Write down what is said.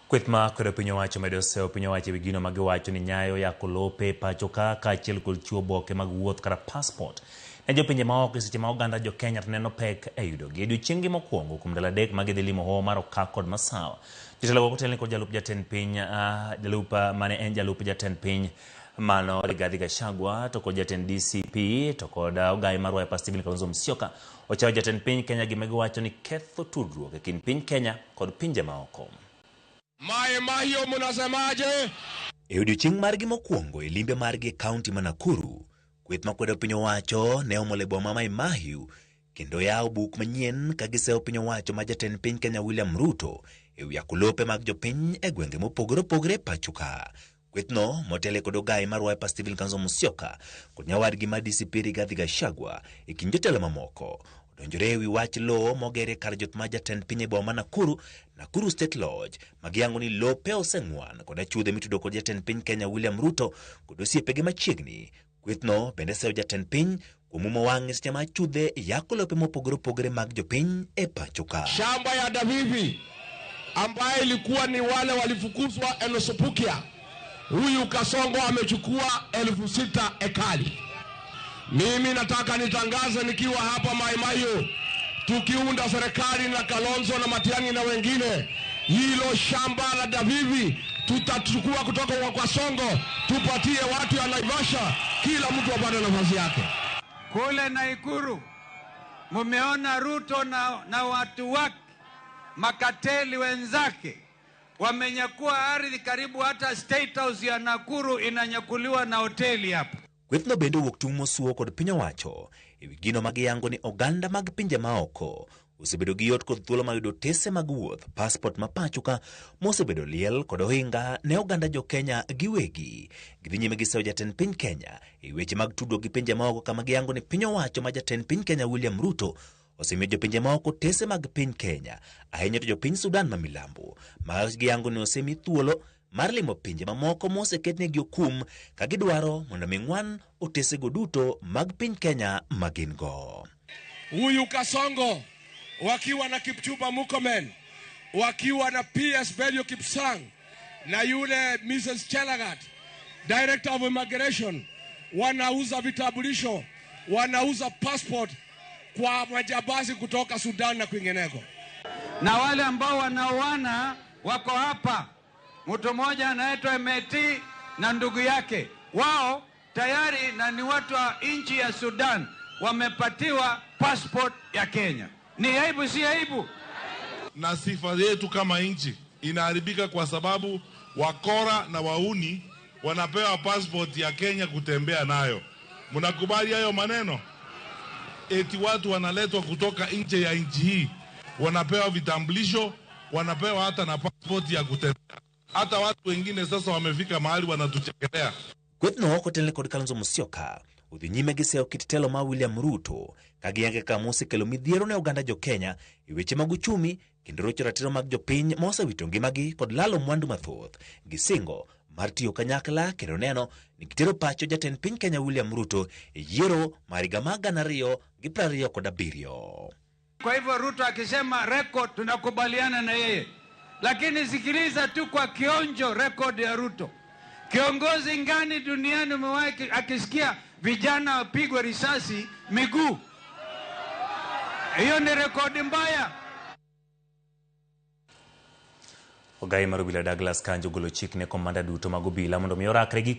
Kweth ma kwedo piny owacho medo seyo piny owacho ewi gino ma giwacho ni nyayo yako lope e pacho ka kaachiel kod chiwo oboke mag wuoth kata passport ne jopinje maoko e seche ma oganda jo Kenya to neno pek e yudogi. E odiochieng'gi mokwongo kuom ndalo adek ma gidhi limo hoho mar Okak kod Masawa, jotelo go kotelne kod jalup jatend piny jalup mane en jalup jatend piny mano Rigathi Gachagua to kod jatend DCP to kod ogayi mar Wiper Stephen Kalonzo Musyoka ochayo jatend piny Kenya gima giwacho ni ketho tudruok e kind piny Kenya kod pinje maoko. Mai Mahiu munasemaje? E odiochieng' margi mokwongo e limbe margi e kaunti ma Nakuru, kweth makwedo piny owacho ne omol e boma ma Mai Mahiu kendo yawo buk manyien ka giseyo piny owacho ma jatend piny Kenya William Ruto e wi yako lope mag jopiny e gwenge mopogore opogore e pacho ka. Kwethno motele kod ogayi mar Wiper Stephen Kalonzo Musyoka kod nyawadgi mar DCP Rigathi Gachagua e kind jotelo mamoko odonjore e wi wach lowo moger e kar joth mar jatend piny e boma ma Nakuru, Nakuru State Lodge, ma giyango ni lope oseng'wan kod achudhe mitudo kod jatend piny Kenya William Ruto kod osiepege machiegni. Kwethno bende seyo jatend piny kuom umo wang'e seche ma achudhe yako lope mopogore opogore mag jopiny e pacho ka. Shamba ya Davivi ambaye ilikuwa ni wale walifukuzwa Enoosupukia, huyu Kasongo amechukua 6,000 ekari. Mimi nataka nitangaze nikiwa hapa Mai Mahiu, tukiunda serikali na Kalonzo na Matiang'i na wengine, hilo shamba la Davivi tutachukua kutoka kwa Kasongo tupatie watu ya Naivasha, kila mtu apate nafasi yake. Kule Nakuru mumeona Ruto na watu wake makateli wenzake wamenyakua ardhi karibu hata State House ya Nakuru inanyakuliwa na hoteli hapa. Kwethno bende owuok tung' mosuo kod piny owacho e wi gino ma giyango ni oganda mag pinje maoko osebedo gi yot kod thuolo mar yudo otese mag wuoth passport ma pacho ka mosebedo liel kod ohinga ne oganda jo Kenya giwegi. Gidhi nyime gi seyo jatend piny Kenya e weche mag tudruok gi pinje maoko kama giyango ni piny owacho ma jatend piny Kenya William Ruto osemiyo jopinje maoko otese mag piny Kenya, ahinya to jopiny Sudan ma milambo, ma giyango ni osemi thuolo mar limo pinje mamoko moseketnegi okum ka gidwaro mondo mi ng'wan otesego duto mag piny Kenya ma gin go. Huyu Kasongo wakiwa na Kipchumba Murkomen, wakiwa na PS Belio Kipsang na yule Mrs. Chelagat, Director of Immigration, wanauza vitambulisho, wanauza passport kwa majambazi kutoka Sudan na kwingineko. Na wale ambao wanaoana wako hapa, mtu mmoja anaitwa Meti na ndugu yake, wao tayari na ni watu wa nchi ya Sudan, wamepatiwa passport ya Kenya. Ni aibu, si aibu? Na sifa yetu kama nchi inaharibika kwa sababu wakora na wauni wanapewa passport ya Kenya kutembea nayo. Mnakubali hayo maneno? Eti watu wanaletwa kutoka nje ya nchi hii, wanapewa vitambulisho, wanapewa hata na passport ya kutembea. Hata watu wengine sasa wamefika mahali wanatuchekelea. Kwethno kotelne kod Kalonzo Musyoka odhi nyime gi seyo kit telo mar William Ruto ka giyange kama osekelo midhiero ne oganda jo Kenya e weche mag uchumi kendo rocho ratiro mag jopiny mosewito ngimagi kod lalo mwandu mathoth. Gisingo mar tiyo kanyakla kendo neno ni gitero pacho jatend piny Kenya William Ruto e yiero mar higa mar 2027. Kwa hivyo Ruto akisema record tunakubaliana na yeye, lakini sikiliza tu kwa kionjo record ya Ruto. Kiongozi ngani duniani umewahi akisikia vijana wapigwe risasi miguu? Hiyo ni rekodi mbaya. Ogayi mar obila Douglas Kanja ogolo chik ne komanda duto mag obila mondo mi orakre gi